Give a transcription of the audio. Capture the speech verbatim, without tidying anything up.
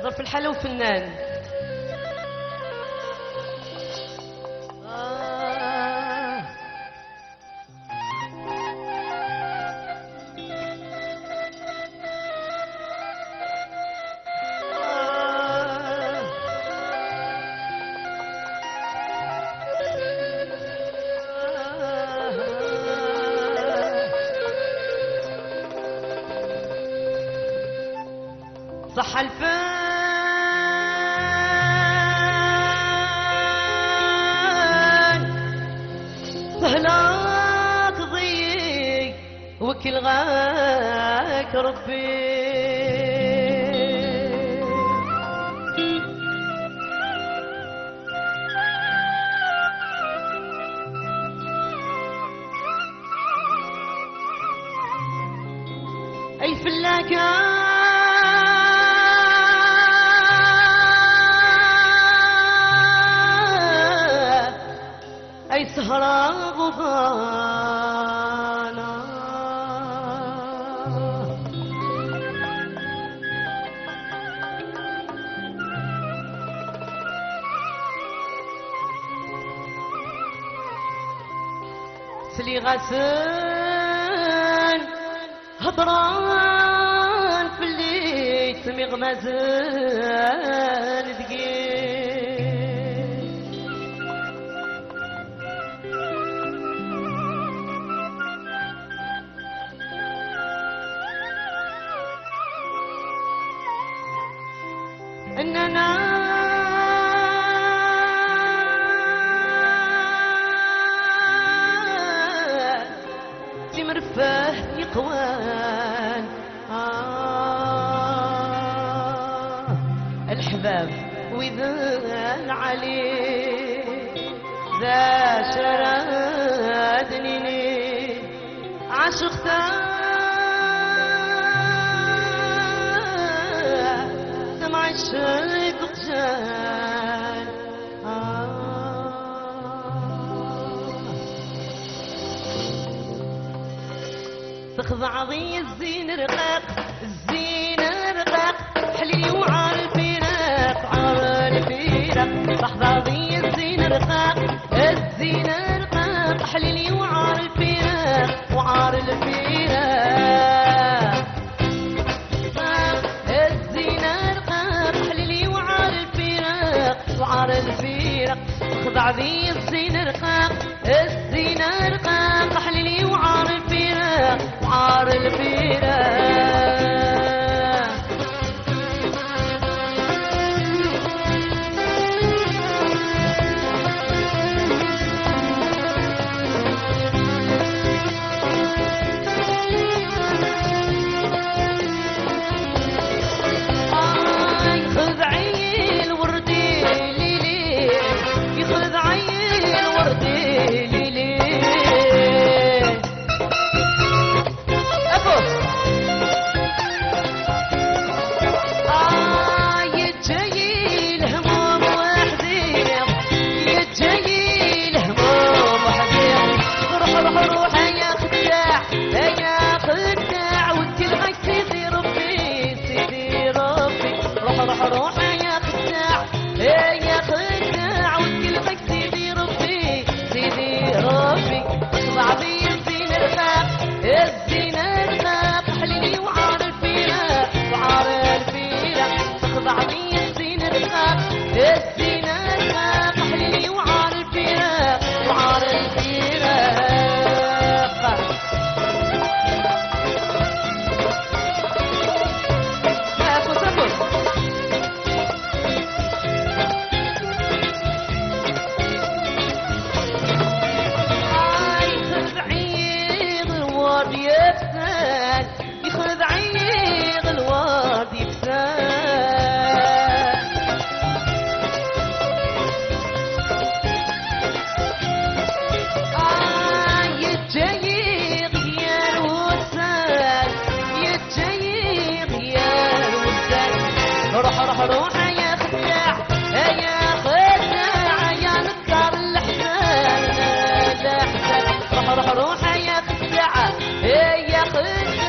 ظرف الحالة وفنان. آه. صح الفن، سهلة تضيق، وكل غاك ربي. أي فلاكة، أي سهرة غضانة. سليغاسن هضران في اللي تميغ مازال دقيق. إننا تمرفه يقوان. آه، الحباب وإذا العلي ذا شرادنيني عاشقتا سمع الشيق قجال. آه. تخضع ضي الزين رقاق، الزين رقاق، حليلي وعار الفراق، عار الفراق. تخضع ضي الزين رقاق، الزين رقاق، حليلي وعار الفراق، وعار الفراق. الزين رقاق، حليلي وعار الفراق، وعار الفراق. تخضع ضي الزين رقاق، الزين رقاق، حليلي وعار الفراق، وعار الفراق. آه، يخذ عين الوردي ليلي، يخذ عين الوردي ليلي. أبو. آه، يتجاي الهموم وحدي، يتجاي الهموم وحدي. روح، روح، روح يا خداع، يا خداع، وكل غير سيدي ربي، سيدي ربي. روح، روح، روح يا خداع، يا خداع، وكل غير سيدي ربي، سيدي ربي. صعبي الزين الخاق، الزين الخاق، حليلي وعار الفراق، وعار الفراق. صعبي الزين الخاق، الزين الخاق، حليلي وعار الفراق، وعار الفراق. يخذ عيد الورد يبسان، يخذ عيد الورد يبسان. آه، يتجاي غير وسان، يتجاي غير وسان. روح، روح، روح يا خداع، يا خداع، يا نكار الحسان، الحسان. روح، روح، روح يا خداع، يا خداع.